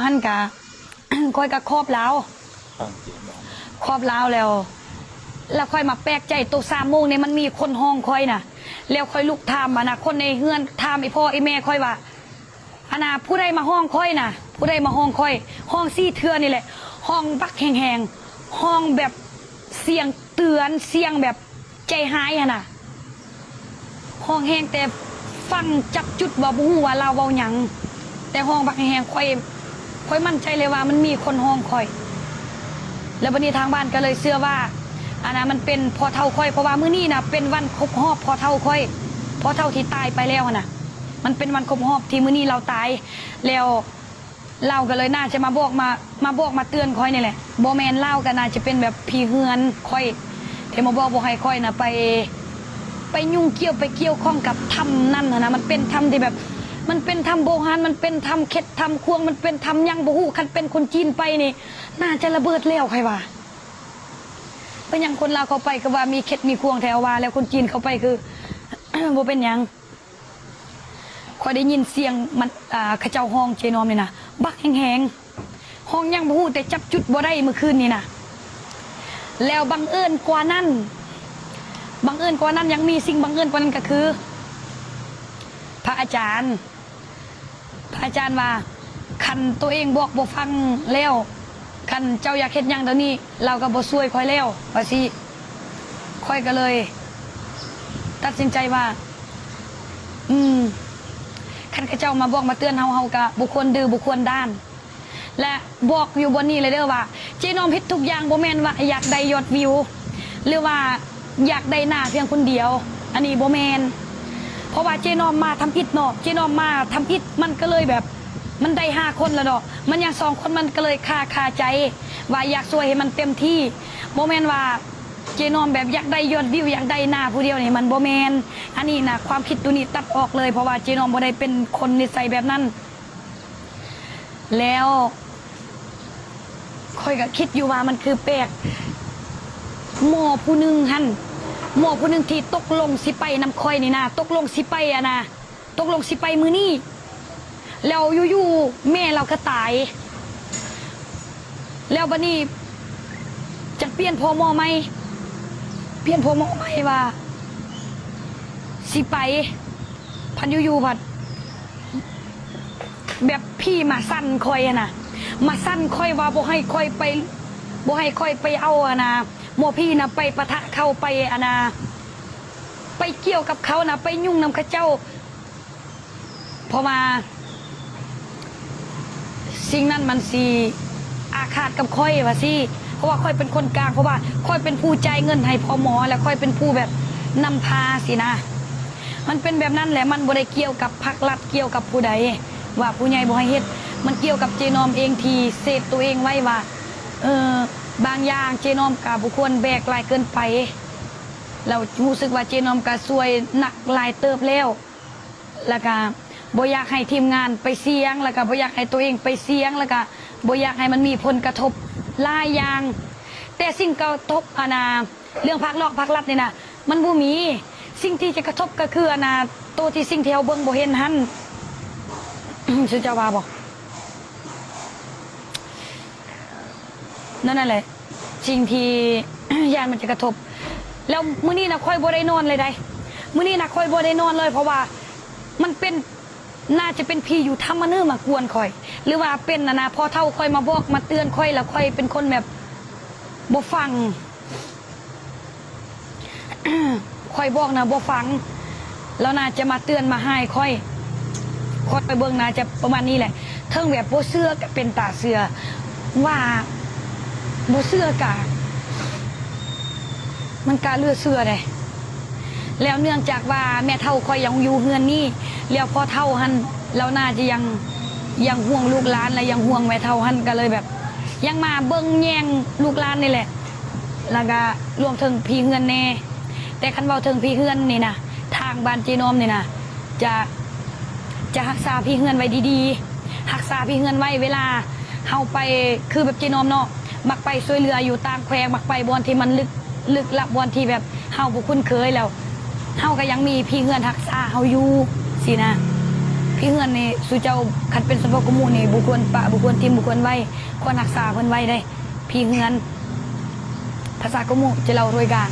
ຫັ້ນກະ ຂ້ອຍກະຂອບລາວ ຂອບລາວແລ້ວ ແລ້ວຂ້ອຍມາແປກໃຈໂຕສາມໂມງນີ້ ມັນມີຄົນຮ້ອງຂ້ອຍນະ ແລ້ວຂ້ອຍລຸກຖາມ ອັນນະ ຄົນໃນເຮືອນ ຖາມອີ່ພໍ່ອີ່ແມ່ຂ້ອຍວ່າ ອັນນະ ຜູ້ໃດມາຮ້ອງຂ້ອຍນະ ຜູ້ໃດມາຮ້ອງຂ້ອຍ ຮ້ອງສີ່ເທື່ອນີ້ແຫຼະ ຮ້ອງບັກແຮງໆ ຮ້ອງແບບສຽງເຕືອນ ສຽງແບບ ໃຈຮ້າຍຫັ້ນນະ ຮ້ອງແຮງແຕ່ຟັງຈັບຈຸດວ່າບໍ່ຮູ້ວ່າລາວເວົ້າຫຍັງ ແຕ່ຮ້ອງບັກແຮງ ຂ້ອຍ ຂ້ອຍໝັ້ນໃຈເລີຍວ່າມັນມີຄົນຮ້ອງຂ້ອຍ ແລ້ວບັດນີ້ທາງບ້ານກໍເລີຍເຊື່ອວ່າ ອັນນະ ມັນເປັນພໍ່ເຖົ້າຂ້ອຍ ເພາະວ່າມື້ນີ້ນະເປັນວັນຄົບຮອບພໍ່ເຖົ້າຂ້ອຍ ພໍ່ເຖົ້າທີ່ຕາຍໄປແລ້ວຫັ້ນນະ ມັນເປັນວັນຄົບຮອບທີ່ມື້ນີ້ລາວຕາຍ ແລ້ວ ລາວກໍເລີຍໜ້າຈະມາບອກ ມາ ມາບອກມາເຕືອນຂ້ອຍນີ້ແຫຼະ ບໍ່ແມ່ນ ລາວກໍໜ້າຈະເປັນແບບຜີເຮືອນຂ້ອຍ ທີ່ມາບອກບໍ່ໃຫ້ຂ້ອຍນະໄປ ໄປຫຍຸ້ງກ່ຽວ ໄປກ່ຽວຂ້ອງກັບຖ້ຳນັ້ນຫັ້ນນະ ມັນເປັນຖ້ຳທີ່ແບບ ມັນເປັນຖ້ຳໂບຮານ ມັນເປັນຖ້ຳເຂັດ ຖ້ຳຂວາງ ມັນເປັນຖ້ຳຫຍັງບໍ່ຮູ້ ຄັນເປັນຄົນຈີນໄປນີ້ ໜ້າຈະລະເບີດແລ້ວຂ້ອຍວ່າ ເປັນຫຍັງຄົນລາວເຂົ້າໄປຄືວ່າມີເຂັດມີຂວາງແທ້ ວ່າແລ້ວຄົນຈີນເຂົ້າໄປຄື ບໍ່ເປັນຫຍັງ. ຂ້ອຍໄດ້ຍິນສຽງມັນ ອ່າ ເຂົາເຈົ້າຮ້ອງເຈນອມນີ້ນະ ບັກແຮງໆ ຮ້ອງຫຍັງບໍ່ຮູ້ ແຕ່ຈັບຈຸດບໍ່ໄດ້ມື້ຄືນນີ້ນະ ແລ້ວບັງເອີນກວ່ານັ້ນ ບັງເອີນກວ່ານັ້ນ ຍັງມີສິ່ງບັງເອີນກວ່ານັ້ນກໍຄື ພະອາຈານ ພະອາຈານວ່າ ຄັນໂຕເອງບອກບໍ່ຟັງແລ້ວ ຄັນເຈົ້າຢາກເຮັດຫຍັງດຽວນີ້ ລາວກໍບໍ່ຊ່ວຍຂ້ອຍແລ້ວ ວ່າຊີ້ ຂ້ອຍກໍເລີຍຕັດສິນໃຈວ່າ ອືມ ຄັນເຂົາເຈົ້າມາບອກມາເຕືອນເຮົາ ເຮົາກໍບໍ່ຄວນດື້ ບໍ່ຄວນດ້ານ ແລະ ບອກຢູ່ບ່ອນນີ້ເລີຍເດີ້ວ່າ ເຈນອມເຮັດທຸກຢ່າງ ບໍ່ແມ່ນວ່າຢາກໄດ້ຍອດວິວ ຫຼືວ່າຢາກໄດ້ໜ້າພຽງຄົນດຽວ ອັນນີ້ບໍ່ແມ່ນ ເພາະວ່າເຈນອມມາທຳອິດເນາະ ເຈນອມມາທຳອິດ ມັນກໍເລີຍແບບ ມັນໄດ້ຫ້າຄົນແລ້ວເນາະ ມັນຍັງສອງຄົນ ມັນກໍເລີຍຄາ ຄາໃຈວ່າຢາກຊ່ວຍໃຫ້ມັນເຕັມທີ່ ບໍ່ແມ່ນວ່າເຈນອມແບບຢາກໄດ້ຍອດວິວ ຢາກໄດ້ໜ້າຜູ້ດຽວນີ້ ມັນບໍ່ແມ່ນ ອັນນີ້ນະ ຄວາມຄິດໂຕນີ້ຕັດອອກເລີຍ ເພາະວ່າເຈນອມບໍ່ໄດ້ເປັນຄົນນິໄສແບບນັ້ນ ແລ້ວຂ້ອຍກໍຄິດຢູ່ວ່າມັນຄືແປກ ໝໍຜູ້ໜຶ່ງຫັ້ນ ໝໍຜູ້ໜຶ່ງທີ່ຕົກລົງຊິໄປນຳຂ້ອຍນີ້ນະ ຕົກລົງຊິໄປ ອັນນະ ຕົກລົງຊິໄປມື້ນີ້ ແລ້ວຢູ່ໆແມ່ລາວກໍຕາຍ ແລ້ວບັດນີ້ຈັ່ງປ່ຽນພໍ່ໝໍໃໝ່ ປ່ຽນພໍ່ໝໍໃໝ່ວ່າຊິໄປ ພັດຢູ່ໆພັດ ແບບຜີມາສັ່ນຂ້ອຍຫັ້ນນະ ມາສັ່ນຂ້ອຍວ່າບໍ່ໃຫ້ຂ້ອຍໄປ ບໍ່ໃຫ້ຂ້ອຍໄປເອົາ ອັນນະ ໝໍຜີນະ ໄປປະທະເຂົາ ໄປ ອັນນະ ໄປກ່ຽວກັບເຂົານະ ໄປຫຍຸ້ງນຳເຂົາເຈົ້າ ເພາະວ່າສິ່ງນັ້ນມັນຊິອາຄາດກັບຂ້ອຍວ່າຊີ້ ເພາະວ່າຂ້ອຍເປັນຄົນກາງ ເພາະວ່າຂ້ອຍເປັນຜູ້ຈ່າຍເງິນໃຫ້ພໍ່ໝໍ ແລະ ຂ້ອຍເປັນຜູ້ແບບນຳພາຊີ້ນະ ມັນເປັນແບບນັ້ນແຫຼະ ມັນບໍ່ໄດ້ກ່ຽວກັບພາກລັດ ກ່ຽວກັບຜູ້ໃດ ວ່າຜູ້ໃຫຍ່ບໍ່ໃຫ້ເຮັດ ມັນກ່ຽວກັບເຈນອມເອງທີ່ເຊບໂຕເອງໄວ້ວ່າ ເອີ ບາງຢ່າງເຈນອມກໍບໍ່ຄວນແບກຫຼາຍເກີນໄປ ແລ້ວຮູ້ສຶກວ່າເຈນອມກໍຊ່ວຍໜັກຫຼາຍເຕີບແລ້ວ ແລ້ວກະບໍ່ຢາກໃຫ້ທີມງານໄປສ່ຽງ ແລ້ວກະບໍ່ຢາກໃຫ້ໂຕເອງໄປສ່ຽງ ແລ້ວກະບໍ່ຢາກໃຫ້ມັນມີຜົນກະທົບຫຼາຍຢ່າງ ແຕ່ສິ່ງກະທົບ ອັນນາ ເລື່ອງພາກນອກພາກລັດນີ້ນະ ມັນບໍ່ມີ ສິ່ງທີ່ຈະກະທົບກະຄື ອັນນາ ໂຕທີ່ສິ່ງທີ່ເຮົາເບິ່ງບໍ່ເຫັນຫັ້ນ ເຈົ້າວ່າບໍ່? ນັ້ນ ນັ້ນແຫຼະ ສິ່ງທີ່ ຢ້ານມັນຈະກະທົບ ແລ້ວມື້ນີ້ນະຂ້ອຍບໍ່ໄດ້ນອນເລີຍໃດ໋ ມື້ນີ້ນະຂ້ອຍບໍ່ໄດ້ນອນເລີຍ ເພາະວ່າມັນເປັນ ໜ້າຈະເປັນຜີຢູ່ຖ້ຳມະເນີມາກວນຂ້ອຍ ຫຼືວ່າເປັນ ອັນນາ ພໍ່ເຖົ້າຂ້ອຍມາບອກມາເຕືອນຂ້ອຍ ແລ້ວຂ້ອຍເປັນຄົນແບບບໍ່ຟັງ ຂ້ອຍບອກນະບໍ່ຟັງ ລາວໜ້າຈະມາເຕືອນມາຮ້າຍຂ້ອຍ ຂ້ອຍເບິ່ງໜ້າຈະປະມານນີ້ແຫຼະ ເຖິງແບບບໍ່ເຊື່ອກະເປັນຕາເຊື່ອ ວ່າບໍ່ເຊື່ອກະ ມັນກະເຫຼືອເຊື່ອເດ້ ແລ້ວເນື່ອງຈາກວ່າແມ່ເຖົ້າຂ້ອຍຍັງຢູ່ເຮືອນນີ້ ແລ້ວພໍ່ເຖົ້າຫັ້ນ ລາວໜ້າຈະຍັງ ຍັງຫ່ວງລູກຫຼານ ແລະ ຍັງຫ່ວງແມ່ເຖົ້າຫັ້ນ ກະເລີຍແບບ ຍັງມາເບິ່ງແຍງລູກຫຼານນີ້ແຫຼະ ແລ້ວກະລວມເຖິງຜີເຮືອນແດ່ ແຕ່ຄັນເວົ້າເຖິງຜີເຮືອນນີ້ນະ ທາງບ້ານເຈນອມນີ້ນະ ຈະ ຈະຮັກສາຜີເຮືອນໄວ້ດີໆ ຮັກສາຜີເຮືອນໄວ້ ເວລາເຮົາໄປ ຄືແບບເຈນອມເນາະ ມັກໄປຊ່ວຍເຫຼືອຢູ່ຕ່າງແຂວງ ມັກໄປບ່ອນທີ່ມັນລຶກ ລຶກລັບ ບ່ອນທີ່ແບບເຮົາບໍ່ຄຸ້ນເຄີຍ ແລ້ວເຮົາກະຍັງມີຜີເຮືອນຮັກສາເຮົາຢູ່ຊີ້ນະ. ຜີເຮືອນນີ້ ສູ່ເຈົ້າ ຄັນເປັນສະເພາະກະໝູ່ນີ້ ບໍ່ຄວນປະ ບໍ່ຄວນຖິ້ມ ບໍ່ຄວນໄວ້ ຄວນຮັກສາເພິ່ນໄວ້ເດ້ ຜີເຮືອນ. ພາສາກະໝູ່ຈະເລົ່າໂດຍກາງ